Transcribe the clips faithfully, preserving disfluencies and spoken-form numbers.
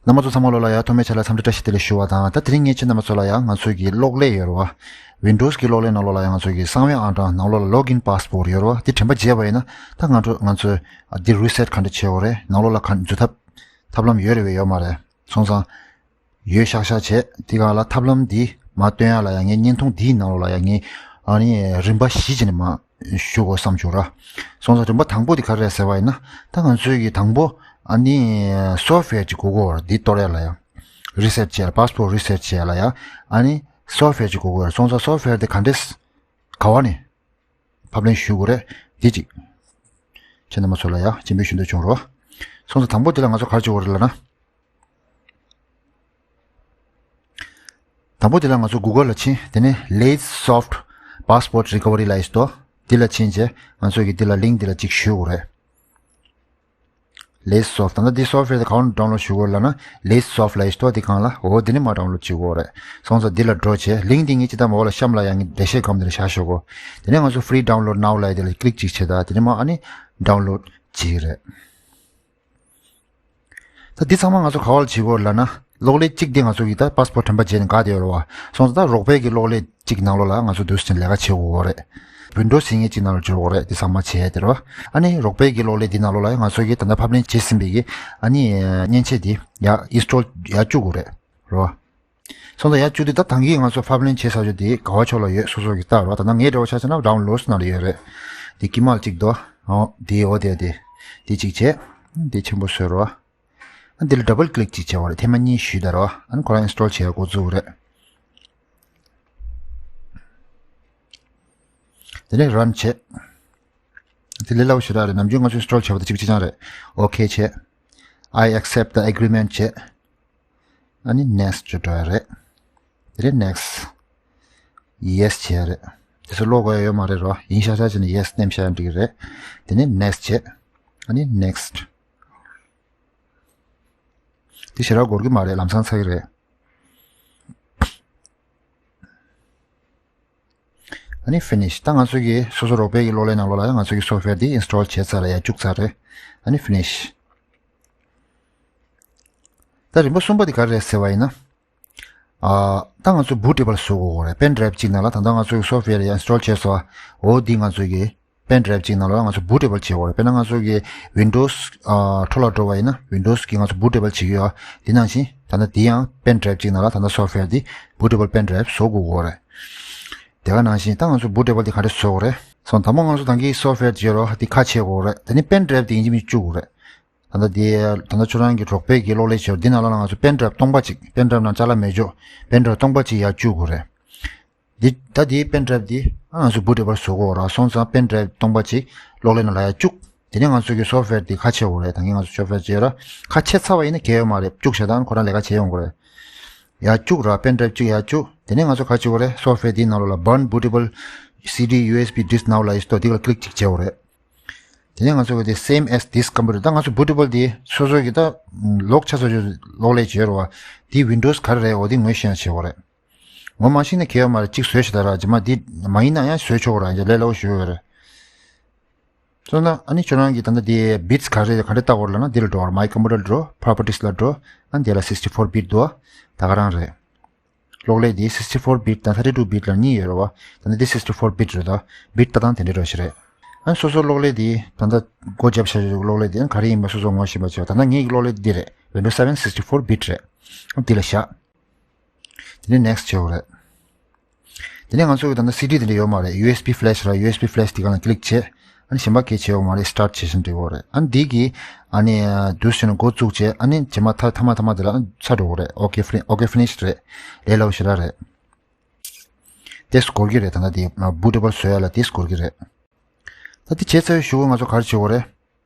རྣམ་པ་ཚོ་ཚང་མ་ལོ་ལ་ཡ་ཐོག་མའི་ཆ་ལ་འཚམས་འདྲི་བཀྲ་ཤིས་བདེ་ལེགས་ཞུ་བ་དང་། ད་དེ་རིང་ངས་ཁྱེད་རྣམ་པ་ཚོ་ལ་ཡ་ང་ཚོ་གི་གློག་ཀླད་ཡོད་རེད་བ། Windows་གི་གློག་ཀླད་ནང་ལོགས་ལ་ཡ་ང་ཚོ་གི་གསང་བའི་ཨང་གྲངས་ནང་ལོགས་ལ་login password་ཡོད་རེད་བ། དེ་དྲན་པ་བརྗེད་པ་ཡིན་ན་ད་ང་ཚོ་ང་ཚོས་འདི་reset་ག་འདྲ་བྱེད་དགོས་རེད། ནང་ལོགས་ལ་ག་འཛུལ་ཐབས་ཐབས་ལམ་ཡོད་རེད་བས་ཡོད་མ་རེད། སོང་ཙང་ཡོད་ཤག་ཤག་བྱས་དེ་ག་ལ་ཐབས་ལམ་འདི་མ་སྟོན་ཡ་ལ་ཡ་ངས་བརྙན་ཐུང་འདིའི་ནང་ལོགས་ལ་ཡ་ངས་ཨ་ནི་རིམ་པ་བཞི་བྱས་ནས་མ་ཞུ་དགོས་བསམ་བྱུང་ར། སོང་ཙང་རིམ་པ་དང་པོ་དེ་ག་རེ་རེད་ཟེར་བ་ཡིན་ན། ད་ང་ཚོའི་གི་དང་པོ་ཨ་ནི་software་ཅིག་དགོས་ཀྱི་ཡོད་རེད། འདི་གཏོར་ཡ་ལ་ཡ་reset་བྱས་ལ་password་reset་བྱས་ལ་ཡ་ཨ་ནི་software་ཅིག་དགོས་ཀྱི་ཡོད་རེད། སོང་ཙང་software་དེ་ག་འདྲས་ག་བ་ནས་ཕབ་ལེན་ཞུ་དགོས་རེད་འདི་ཅིག་ཁྱེད་རྣམ་པ་ཚོ་ལ་ཡ་སྤྱན་འབུལ་ཞུ་འདོད་བྱུང་རོ། སོང་ཙང་དང་པོ་དེ་ལ་ང་ཚོ་ག་རེ་བྱེད་དགོས་རེད་ལབ་ན། དང་པོ་དེ་ལ་ང་ཚོ་Google་ལ་ཕྱིན། དེ་ནས་Let's Soft Password Recovery་ལབ་ཡོད་དོ། འདི་ལ་ཕྱིན་རྗེས་ང་ཚོ་གི་འདི་ལ་link་འདི་ལ་གཅིག་གཞུ་དགོས་རེད། Let's Soft། ད་ལྟ་འདི་software་དེ་ག་བ་ནས་download་ཞུ་དགོས་ལབ་ན། Let's Soft་ལབ་ཡོད་དོ། འདི་སྒང་ལ་འོ་འདི་ནས་མར་download་བྱེད་དགོས་རེད། སོང་ཙང་འདི་ལ་འགྲོ་བྱས་link་འདི་ངས་ཅི་ལྟར་མ་འོག་ལ་གཤམ་ལ་ཡང་ངས་འགྲེལ་བཤད་སྒམ་འདི་ལ་བཞག་ཞོག་གོ། དེ་ནས་ང་ཚོ་Free Download Now་ལབ་ཡ་འདི་ལ་click་གཅིག་བྱེད། ད་དེ་ནས་མར་ཨ་ནི་download་བྱེད་ཀྱི་རེད། ད་འདི་ཚང་མ་ང་ཚོ་ག་བ་ལ་བྱེད་དགོས་ལབ་ན། གློག་ཀླད་གཅིག་འདི་ང་ཚོ་གི་ད་passport་དྲན་པ་བརྗེད་ནས་འགག་བསྡད་ཡོད་རེད་བ། སོང་ཙང་ད་རོགས་པའི་གི་གློག་ཀླད་གཅིག་ནང་ལོགས་ལ་ང་ཚོ་འདུག་སེ་ལས་ཀ་བྱེད་དགོས་རེད། Windows་ཟེར་མཁན་གཅིག་ནང་ལ་འབྱོར་དགོས་རེད། འདི་ཚང་མ་བྱས་དེ་རེད་བ། ཨ་ནི་རོགས་པའི་གི་གློག་ཀླད་འདི་ནང་ལོགས་ལ་ང་ཚོ་གི་ད་ལྟ་ཕབ་ལེན་བྱས་ཟིན་པའི་གི་ཨ་ནི་མཉེན་ཆས་འདི་ཡར་install་ཡར་བཅུག་དགོས་རེད། རེད་བ། སོང་ཙང་ཡར་བཅུག་དུས་ད་ད་གིན་ང་ཚོ་ཕབ་ལེན་བྱས་ཚར་རྒྱུ་དེ་ག་བ་ཕྱོགས་ལ་ཡོད། སོ་སོ་གི་ལྟ་རོགས། ད་ལྟ་ངའི་འདྲ་བོ་ཆ་བཞག་ན་downloads་ནང་ལ་ཡོད་རེད། དེ་དཀྱིལ་མ་ལ་གཅིག་འདུག་ཨོ་དེ་འོ་དེ་དེ་དེ་གཅིག་བྱས། དེ་ཆེན་པོ་བཟོས་རོགས། ཨ་འདི་ལ་double click་གཅིག་བྱས་པ་རེད། ཐེངས་མ་གཉིས་ཞུས་ད་རོགས། ཨ་ནི་ཁོ་རང་install་བྱས་འགོ་བཙུགས་རེད། དེ་ནས་run་བྱས། དེ་ལས་སླ་པོ་ཞེ་དྲག་རེད། ནམ་རྒྱུན་ང་ཚོས་install་བྱས་པ་དང་གཅིག་པ་གཅིག་རྐྱང་རེད། OK་བྱས། I accept the agreement་བྱས། ཨ་ནི་next་བྱས་འགྲོ་ཡ་རེད། དེ་རེད་next། Yes་བྱས་ཡ་རེད། དེ་ཚོ་ཀློག་དགོས་ཡ་ཡོད་མ་རེད་རོ། ཡིན་ཤག་ཤག་བྱས་ནས་yes་ནེམ་བཞག་ཡ་འགྲིག་གི་རེད། དེ་ནས་next་བྱས། ཨ་ནི་next། དེ་ཞེ་དྲག་འགོར་གི་མ་རེད། ལམ་སང་ཚར་གི་རེད། ཨ་ནི་finish། ད་ང་ཚོ་གི་སོ་སོ་རོགས་པའི་གི་གློག་ཀླད་ནང་ལོགས་ལ་ཡང་ང་ཚོ་གི་software་འདི་install་བྱས་ཚར་རེད། ཡར་བཅུག་ཚར་རེད། ཨ་ནི་finish། ད་རིམ་པ་གསུམ་པ་འདི་ག་རེ་རེད་ཟེར་བ་ཡིན་ན། ཨ་ད་ང་ཚོ་bootable་བཟོ་དགོས་རེད། pen drive་གཅིག་ནང་ལ་ད་ལྟ་ང་ཚོ་གི་software་ཡང་install་བྱས་སོང་། འོ་འདི་ང་ཚོ་གི་pen drive་གཅིག་ནང་ལ་ང་ཚོ་bootable་བྱེད་དགོས་རེད། དཔེར་ན་ང་ཚོ་གི་Windows་ཨ་འཕྲོ་བརླག་འགྲོ་བ་ཡིན་ན་Windows་གི་ང་ཚོ་bootable་བྱེད་ཀྱི་ཡོད། འདི་ནང་བཞིན་ད་ལྟ་འདི་ཡང་pen drive་གཅིག་ནང་ལ་ད་ལྟ་software་འདི་bootable pen drive་བཟོ་དགོས་རེད། དེ་ག་ནང་བཞིན་ད་ང་ཚོ་bootable་དེ་ག་འདྲ་བཟོ་དགོས་རེད། སོང་དང་པོ་ང་ཚོ་ད་གིན་software་བརྗེ་རོགས་དེ་ཁ་ཕྱེ་དགོས་རེད། དེ་ནི་pen drive་དེ་ཡིན་གཅིག་མིན་གཅིག་བཅུག་དགོས་རེད། ད་ལྟ་དེ་ད་ལྟ་ཁྱོད་རང་གི་རོགས་པའི་གི་གློག་ཀླད་བྱེད་འདི་ནང་ལ་ང་ཚོ་pen drive་སྟོང་པ་གཅིག pen drive་ནང་ཅ་ལག་མེད་ཅོག pen drive་སྟོང་པ་གཅིག་ཡར་བཅུག་དགོས་རེད། འདི་ད་དེའི་pen drive་འདི་ང་ཚོ་bootable་བཟོ་དགོས་རེད། སོང་ཙང་pen drive་སྟོང་པ་གཅིག་གློག་ཀླད་ནང་ལ་ཡར་བཅུག་དེ་ནས་ང་ཚོ་གི་software་འདི་ཁ་ཕྱེ་དགོས་རེད། ད་གིན་ང་ཚོ་software་བརྗེ་ར་ཁ་ཕྱེ་ཚར་བ་ཡིན་ན་གལ་ཡོད་མ་རེད། བཅུག་བྱས་དང་ཁོ་རང་ལས་ཀ་བྱེད་ཡོང་དགོས་རེད། ཡར་བཅུག་ར་pen drive་གཅིག་ཡར་བཅུག་དེ་ནས་ང་ཚོ་ག་བྱེད་དགོས་རེད། software་དེའི་ནང་ལོགས་ལ་burn bootable C D U S B disk now་ལ་ཡོད་དོ། འདི་ལ་click་གཅིག་བྱེད་དགོས་རེད། དེ་ནས་ང་ཚོ་གི་དེ་same as this computer་ད་ང་ཚོ་bootable་དེ་སོ་སོ་གི་ད་ལོག་ཆ་ཚང་གི་གློག་ཀླད་བྱེད་རོགས། དེ་Windows་ག་རེ་རེད་འོ་དེ་ངོས་ཤེས་ཡ་བྱེད་དགོས་རེད། ངོ་མ་ཤེས་ན་གལ་ཡོད་མ་རེད། གཅིག་བཟོས་ཤི་ད་ར་རྗེས་མ་དེ་མ་ཡིན་ན་ཡང་བཟོས་ཆོག་ར་ཡང་ལས་སླ་པོ་ཞུ་ཡོད་རེད། སོང་ན་ཨ་ནི་ཁྱོད་རང་གི་ད་ལྟ་དེ་bits་ག་རེ་ག་འདྲ་བལྟ་དགོས་ལབ་ན་འདི་ལ་འགྲོ། My computer་འགྲོ། Properties་ལ་འགྲོ། ཨ་འདི་ལ་sixty four bit་འདུག་ད་ག་རང་རེད། གློག་ཀླད་འདི་sixty four bit་དང་thirty two bit་ལ་གཉིས་ཡོད་རེད་བ། ད་ལྟ་འདི་sixty four bit་རེད་ད། bit་ལྟ་སྟངས་དེ་འདྲ་འདྲ་ཞིག་རེད། ཨ་སོ་སོ་གློག་ཀླད་འདི་ད་ལྟ་སྒོ་བརྒྱབ་བྱ་ཆོག་གློག་ཀླད་འདི་ག་རེ་ཡིན་པ་སོ་སོ་ངོ་ཤེས་པ་བྱེད་པ། ད་ལྟ་ངའི་གློག་ཀླད་འདི་རེད། Windows seven sixty four bit་རེད། ཨ་འདི་ལ་བཞག་དེ་ནས་next་བྱེད་དགོས་རེད། དེ་ནས་ང་ཚོ་གི་ད་ལྟ་C D་དེ་འདྲ་ཡོད་མ་རེད། U S B flash་ར་U S B flash་དེ་ག་ལ་click་བྱས། ཨ་ནི་གཞན་པ་གལ་ཆེ་ཡོད་མ་རེད། start་བྱེད་བཞིན་འགྲིག་གི་རེད། ཨ་ནི་འདི་གི་ཨ་ནི་འདུག་སེ་ནས་འགོ་བཙུགས་བྱས་ཨ་ནི་རྗེས་མ་ཐ་ཐ་མ་ཐ་མ་དེ་ལ་ཚར་འགྲོ་གི་རེད། OK finish OK finish་རེད། ལས་སླ་པོ་ཞེ་དྲག་རེད། དེ་སྐོར་གྱི་རེད། ད་ལྟ་དེ་bootable་བཟོ་ཡ་ལ་དེ་སྐོར་གྱི་རེད། ད་དེ་བྱས་ཚར་བའི་གཞུག་གུ་ང་ཚོ་ག་རེ་བྱེད་དགོས་རེད།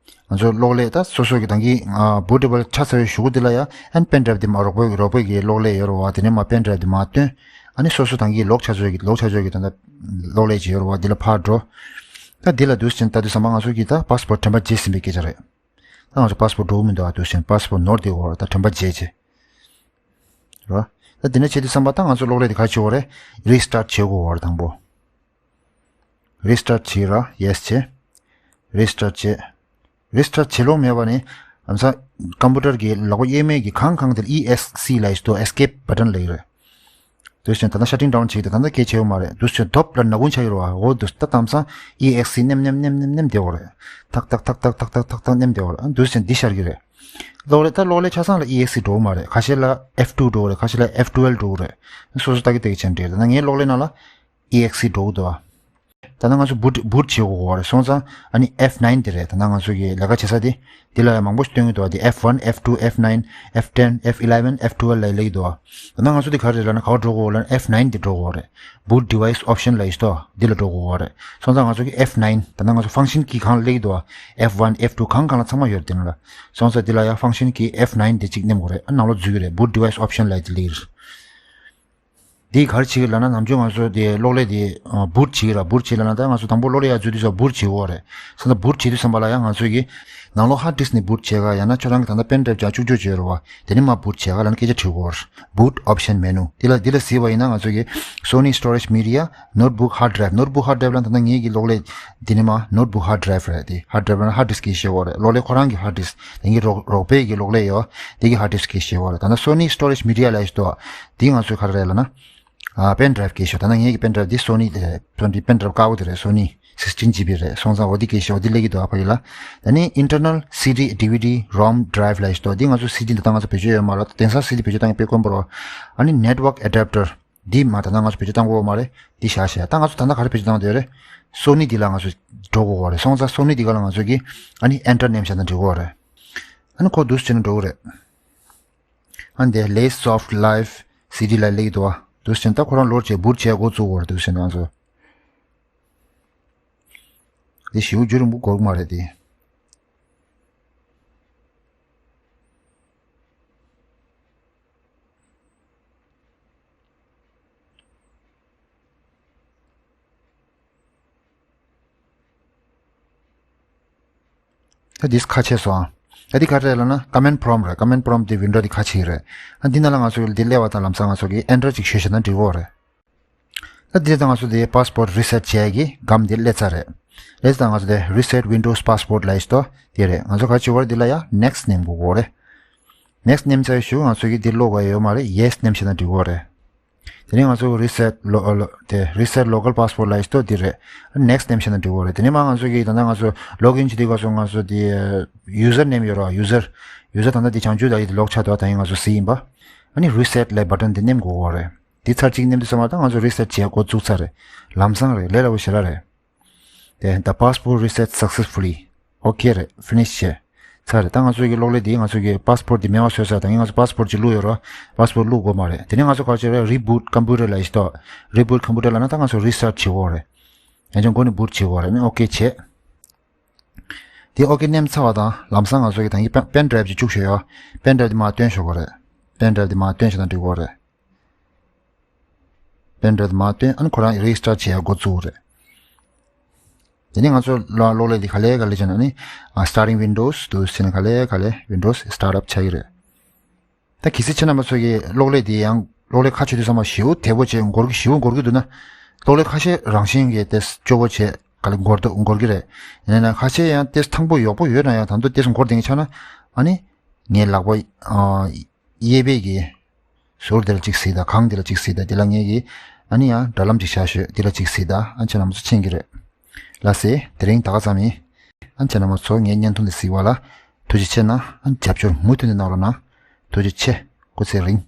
ང་ཚོ་གློག་ཀླད་ད་སོ་སོ་གི་ད་གིན་bootable་ཆགས་ཚར་བའི་གཞུག་གུ་དེ་ལ་ཡ་ཨན་pen drive་དེ་མ་རོགས་པའི་རོགས་པའི་གི་གློག་ཀླད་ཡོད་རེད་བ། དེ་ནས་མ་pen drive་དེ་མ་བཏོན། ཨ་ནི་སོ་སོ་ད་གིན་ལོག་ཆ་ཚོད་ཀྱི་ལོག་ཆ་ཚོད་ཀྱི་ད་ལྟ་གློག་ཀླད་ཅིག་ཡོད་རེད་བ། དེ་ལ་ཕར་འགྲོ། ད་དེ་ལ་འདུག་སེ་ད་དུས་ཙམ་པ་ང་ཚོ་གི་ད་passport་དྲན་པ་བརྗེད་ཟིན་པའི་སྐད་ཆ་རེད། ད་ང་ཚོ་passport་འགྲོ་གི་མི་འདུག་ཨ། འདུག་སེ་passport་ནོར་བསྡད་ཡོད་རེད། ད་དྲན་པ་བརྗེད་ཅེས་རེད་བ། ད་དེ་ནས་བྱེད་དུས་ཙམ་པ་ད་ང་ཚོ་གློག་ཀླད་དེ་ག་རེ་བྱེད་དགོས་རེད། restart་བྱེད་དགོས་རེད་དང་པོ། restart་བྱེད་ར་yes་བྱེད། restart་བྱེད། restart་བྱེད་ལོང་མེད་པ་ནི་ ཨམ་ས་ཀམ་པུ་ཊར་གྱི་ལག་པ་གཡས་མའི་གི་གང་གང་དེར་ཨི་ཨེག་སི་ལབ་ཡས་ཅིག་འདུག Escape button ལབ་ཡས་རེད། དུས་ཆེན་ད་ལྟ་ཤ་ཊིང་ཌའུན་བྱེད་ཀྱི་འདུག་ད་ལྟ་སྐད་ཆ་ཡོད་མ་རེད། དུས་ཆེན་ཐོབ་ལ་ནག་ཁུང་ཆགས་ཡོད་རེད་བ། འོ་དུས་ད་དམ་སང་ཨི་ཨེག་སི་ནེམ་ནེམ་ནེམ་ནེམ་ནེམ་བསྡད་ཡོད་རེད། ཐག་ཐག་ཐག་ཐག་ཐག་ཐག་ཐག་ཐག་ནེམ་བསྡད་ཡོད་རེད། ཨ་དུས་ཆེན་འདི་ཤར་གྱི་རེད། གློག་ཀླད་ད་གློག་ཀླད་ཆ་ཚང་ལ་ཨི་ཨེག་སི་འགྲོ་གི་མ་རེད། ཁ་ཤས་ལ་ཨེཕ་ཊུ་འགྲོ་གི་རེད། ཁ་ཤས་ལ་ཨེཕ་ཊུ་ཝེལ་འགྲོ་གི་རེད། སོ་སོ་ལྟ་གི་ལྟ་གི་བྱས་ནས་འགྲིག་ད་ལྟ་ངའི་གློག་ཀླད་ནང་ལ་ཨི་ཨེག་སི་འགྲོ་གི་འདུག་བ། ད་ལྟ་ང་ཚོ་བུཊ་བུཊ་བྱེད་དགོས་རེད། སོང་ཙང་ཨ་ནི་ཨེཕ་ནའིན་དེ་རེད། ད་ལྟ་ང་ཚོ་གི་ལས་ཀ་བྱེད་ས་དེ། འདི་ལ་ཡང་མང་པོ་ཞིག་སྟོན་གྱི་འདུག་བ། དེ་ཨེཕ་ཝན། ཨེཕ་ཊུ། ཨེཕ་ནའིན། ཨེཕ་ཊེན། ཨེཕ་ཨི་ལེ་ཝན། ཨེཕ་ཊུ་ཝེལ་ལབ་ལབ་ཀྱི་འདུག་བ། ད་ལྟ་ང་ཚོ་དེ་ག་རེ་རེད་ལབ་ན་ག་པར་འགྲོ་དགོས་ལབ་ན་ཨེཕ་ནའིན་དེ་འགྲོ་དགོས་རེད། བུཊ་ཌི་ཝའི་སི་ཨོབ་ཤན་ལབ་ཡས་ཅིག་འདུག་འདི་ལ་འགྲོ་དགོས་རེད། སོང་ཙང་ང་ཚོ་གི་ཨེཕ་ནའིན་ད་ལྟ་ང་ཚོ་ཕང་ཤན་ཀི་གང་ལབ་ཀྱི་འདུག་བ། ཨེཕ་ཝན། ཨེཕ་ཊུ་གང་གང་ལ་ཚང་མ་ཡོད་རེད་དེ་ནང་ལ། སོང་ཙང་འདི་ལ་ཡང་ཕང་ཤན་ཀི་ཨེཕ་ནའིན་དེ་གཅིག་ནེམ་དགོས་རེད། ཨ་ནང་ལོགས་འཛུལ་གྱི་རེད། བུཊ་ཌི་ཝའི་སི་ཨོབ་ཤན་ལབ་ཡས་དེ་ལབ་ཀྱི་རེད། འདི་ག་རེ་བྱེད་ཀྱི་ལབ་ན་ནམ་རྒྱུན་ང་ཚོ་དེ་གློག་ཀླད་དེ་ཨ་བུཊ་བྱེད་ཀྱི་ར། བུཊ་བྱེད་ལབ་ན་ད་ང་ཚོ་དང་པོ་གློག་ཀླད་ཡར་འཛུལ་དུས་ཙམ་བུཊ་བྱེད་དགོས་རེད། སོང་ཙང་བུཊ་བྱེད་དུས་ཙམ་པ་ལ་ཡང་ང་ཚོ་གི་ནང་ལོགས་ཧརཌ་ཌིསྐ་ནས་བུཊ་བྱེད་ག་ཡང་ན་ཁྱོད་རང་གི་ད་ལྟ་པེན་ཌ་རའིབ་ཅིག་བཅུག་བཅུག་བྱས་རེད་བ། དེ་ནས་མར་བུཊ་བྱེད་ག་ལབ་ན་སྐད་ཆ་དྲི་དགོས་རེད། བུཊ་ཨོབ་ཤན་མེ་ནུ་དེ་ལ་འདི་ལ་གཟིགས་པ་ཡིན་ན་ང་ཚོ་གི་Sony Storage Media Notebook Hard Drive། Notebook Hard Drive ལབ་ན་ད་ལྟ་ངེད་ཀྱི་གློག་ཀླད་འདི་ནས་མར་ནོཊ་བུག་ཧརཌ་ཌི་རའིབ་རེད། དེ་ཧརཌ་ཌི་རའིབ་ལབ་ན་ཧརཌ་ཌིསྐ་གི་བཤད་དགོས་རེད། གློག་ཀླད་ཁོ་རང་གི་ཧརཌ་ཌིསྐ། དེ་གི་རོགས་རོགས་པའི་གི་གློག་ཀླད་ཡོད། དེ་གི་ཧརཌ་ཌིསྐ་གི་བཤད་དགོས་རེད། ད་ལྟ་Sony Storage Media ལབ་ཡས་ཅིག་འདུག་འདི་ང་ཚོའི་ག་རེ་རེད་ལབ་ན། ཨ་པེན་ཌ་རའིབ་སྐད་ཆ། ད་ནང་ངེད་ཀྱི་པེན་ཌ་རའིབ་འདི་སོ་ནི་དེ་རེད། སོ་ནི་པེན་ཌ་རའིབ་དཀར་པོ་དེ་རེད། སོ་ནི་སིགས་ཊིན་ཇི་བི་རེད། སོང་ཙང་འོ་འདི་སྐད་ཆ་འོ་འདི་སླེབས་ཀྱི་འདུག་ཨ་ཕ་གི་ལ། ད་ནི་ཨིན་ཊར་ནལ་སི་ཌི་ཌི་ཝི་ཌི་རོམ་ཌི་རའིབ་ལབ་ཡས་ཅིག་འདུག་འདི་ང་ཚོ་སི་ཌི་འདི་ད་ང་ཚོ་བེད་སྤྱོད་ཡོད་མ་རེད། དེང་སང་སི་ཌི་བེད་སྤྱོད་བཏང་ཡས་དཔེ་དཀོན་པོ་རེད། ཨ་ནི་ནེཊ་ཝརཀ་ཨེ་ཌབ་ཊར་འདི་མ་ད་ལྟ་ང་ཚོ་བེད་སྤྱོད་བཏང་གི་ཡོད་མ་རེད། འདི་བཞག་བཞག་ད་ང་ཚོ་ད་ལྟ་ག་རེ་བེད་སྤྱོད་བཏང་གི་ཡོད་རེད། སོ་ནི་འདི་ལ་ང་ཚོ་འགྲོ་དགོས་པ་རེད། སོང་ཙང་སོ་ནི་འདི་ག་ལ་ང་ཚོ་གི་ཨ་ནི་ཨེན་ཊར་ནེམ་བཞག་ན་འགྲིག་གི་རེད། ཨ་ནི་ཁོ་འདུག་སེ་བྱས་ན་འགྲོ་གི་རེད། ཨ་ནི་དེ་ལེ་སོཕ་ཊི་ལའིབ་སི་ཌི་ལབ་ཀྱི་འདུག་བ། འདུག་སེ་བྱས་ན་ད་ཁོ་རང་ལོ་བྱས་བུཊ་བྱས་འགོ་བཙུགས་དགོས་རེད། འདུག་སེ་བྱས་ན་ང་ཚོ་དེ་ཞེ་པོ་རྒྱུན་རིང་པོ་འགོར་གི་མ་རེད་དེ། ད་འདི་ཁ་ཕྱེ་སོང་ཨ། ད་འདི་ག་རེ་རེད་ལབ་ན་ཀ་མེན་ཌི་པོ་རོམ་ཊི་རེད། ཀ་མེན་ཌི་པོ་རོམ་ཊི་དེ་ཝིན་ཌོ་དེ་ཁ་ཕྱེ་གི་རེད། ཨ་འདི་ནང་ལ་ང་ཚོ་འདི་སླེབས་པ་དང་ལམ་སང་ང་ཚོ་གི་ཨེན་ཊར་ཅིག་གཞུས་བཞག་ན་འགྲིག་གི་རེད། ད་འདི་ད་ང་ཚོ་དེ་པཱ་སི་ཝར་ཌི་རི་སེཊ་བྱེད་ཡས་ཀྱི་སྒམ་དེ་སླེབས་ཚར་རེད། སླེབས་ཙང་ང་ཚོ་དེ་རི་སེཊ་ཝིན་ཌོ་སི་པཱ་སི་ཝར་ཌི་ལབ་ཡས་ཅིག་འདུག་དེ་རེད། ང་ཚོ་ག་རེ་བྱེད་དགོས་རེད། འདི་ལ་ཡ་ནེག་སི་ཊི་ནེམ་དགོས་ཀྱི་རེད། ནེག་སི་ཊི་ནེམ་ཚར་བའི་གཞུག་ང་ཚོ་གི་འདི་ཀློག་དགོས་ཡོད་མ་རེད། ཡེ་སི་ནེམ་བྱས་ན་འགྲིག་གི་རེད། དེ་ནས་ང་ཚོ་རི་སེཊ་ལོ་ལོ་དེ་རི་སེཊ་ལོ་ཀལ་པཱ་སི་ཝར་ཌི་ལབ་ཡས་ཅིག་འདུག་འདི་རེད། ནེག་སི་ཊི་ནེམ་བྱས་ན་འགྲིག་གི་རེད། དེ་ནས་མར་ང་ཚོ་གི་ད་ལྟ་ང་ཚོ་ལོག་ཨིན་བྱེད་དུས་སྐབས་སུ་ང་ཚོ་དེ་ཡུ་ཟར་ནེམ་ཡོད་རེད་བ། ཡུ་ཟར་ཡུ་ཟར་ད་ལྟ་དེ་བྱང་ཆུབ་ལགས་ཀྱི་དེ་ལོག་ཆགས་འདུག་ད་ཡིན་ང་ཚོ་སི་ཡིན་པ། ཨ་ནི་རི་སེཊ་ལབ་པ་ཊན་དེ་ནེམ་དགོས་ཀྱི་རེད། དེ་ཚར་གཅིག་ནེམ་དུས་ཙམ་པ་ད་ང་ཚོ་རི་སེཊ་བྱེད་འགོ་བཙུགས་ཚར་རེད། ལམ་སང་རེད། ལས་སླ་པོ་ཞེ་དྲག་རེད། དེ་The passport reset successfully. ཨོ་ཁེ་རེད། ཕི་ནིཤ་བྱས་ཚར་རེད། ད་ང་ཚོ་གི་གློག་ཀླད་འདི་ང་ཚོ་གི་པཱ་སི་ཝར་ཌི་འདི་མེད་པ་བཟོས་ཚར། ད་ང་ཚོ་པཱ་སི་ཝར་ཌི་ཅིག་བླུགས་ཡོད་རེད། པཱ་སི་ཝར་ཌི་བླུགས་དགོས་མ་རེད། དེ་ནས་ང་ཚོ་ག་རེ་བྱེད་རེད། རི་བུཊ་ཀམ་པུ་ཊར་ལབ་ཡས་ཅིག་འདུག་རི་བུཊ་ཀམ་པུ་ཊར་ལབ་ན་ད་ང་ཚོ་རི་སི་ཊཱཊ་བྱེད་དགོས་རེད། ཡང་ཅིག་འགོ་ནས་བུཊ་བྱེད་དགོས་རེད། ཨ་ནི་ཨོ་ཁེ་བྱས། དེ་ཨོ་ཁེ་ནེམ་ཚར་བ་དང་ལམ་སང་ང་ཚོ་གི་ད་ཡིན་པེན་ཌ་རའིབ་ཅིག་བཅུག་བཞག་ཡོད། པེན་ཌ་རའིབ་འདི་མར་བཏོན་བཞག་དགོས་རེད། པེན་ཌ་རའིབ་འདི་མར་བཏོན་བཞག་ན་འགྲིག་གི་རེད། པེན་ཌ་རའིབ་མར་བཏོན། ཨ་ནི་ཁོ་རང་རི་སི་ཊཱཊ་བྱེད་ཡ་འགོ་བཙུགས་རེད། དེ་ནས་ང་ཚོ་གློག་ཀླད་འདི་ག་ལེ་ག་ལེ་བྱས་ན་ནི་ཨ་སི་ཊར་ཊིང་ཝིན་ཌོ་སི་འདུག་ཟེར་ནས་ག་ལེ་ག་ལེ་ཝིན་ཌོ་སི་སི་ཊར་ཊི་ཨབ་ཆགས་ཀྱི་རེད། ད་གལ་སྲིད་ཁྱེད་རྣམ་པ་ཚོ་གིས་གློག་ཀླད་འདི་ཡང་གློག་ཀླད་ཁ་ཕྱེ་དུས་ཙམ་པ་ཞེ་པོ་དལ་པོ་བྱས་འགོར་གི་ཞེ་པོ་འགོར་གི་འདུག་ན། གློག་ཀླད་ཁ་ཤས་རང་བཞིན་གྱིས་དེ་སྐྱོ་པོ་བྱས་ག་ལེ་འགོར་འདུག་འགོར་གི་རེད། ཡིན་ན་ཁ་ཤས་ཡང་དེ་ཐང་པོ་ཡོག་པོ་ཡོད་ན་ཡང་ད་དུང་དེ་འགོར་བསྡད་མཁན་ཆགས་ན། ཨ་ནི་ངའི་ལག་པ་ཨ། གཡས་པའི་གི་ཟུར་དེ་ལ་གཅིག་གཟིགས་དང་། གང་དེ་ལ་གཅིག་གཟིགས་དང་། དེ་ལ་ངས་ཀྱི་ཨ་ནི་ཡང་དྲ་ལམ་གཅིག་བཞག་ཤོད། དེ་ལ་གཅིག་གཟིགས་དང་། ཨ་ཁྱེད་རྣམ་པ་ཚོ་མཁྱེན་གྱི་རེད། ལགས་སེ། དེ་རིང་ད་ག་ཙམ་ཡིན། ཨ་ཁྱེད་རྣམ་པ་ཚོ་ངའི་བརྙན་ཐུང་འདི་གཟིགས་པ་ལ་ཐུགས་རྗེ་ཆེ་གནང་། ཨ་རྒྱབ་སྐྱོར་མུ་མཐུད་ནས་གནང་རོགས་གནང་། ཐུགས་རྗེ་ཆེ། སྐུ་ཚེ་རིང་།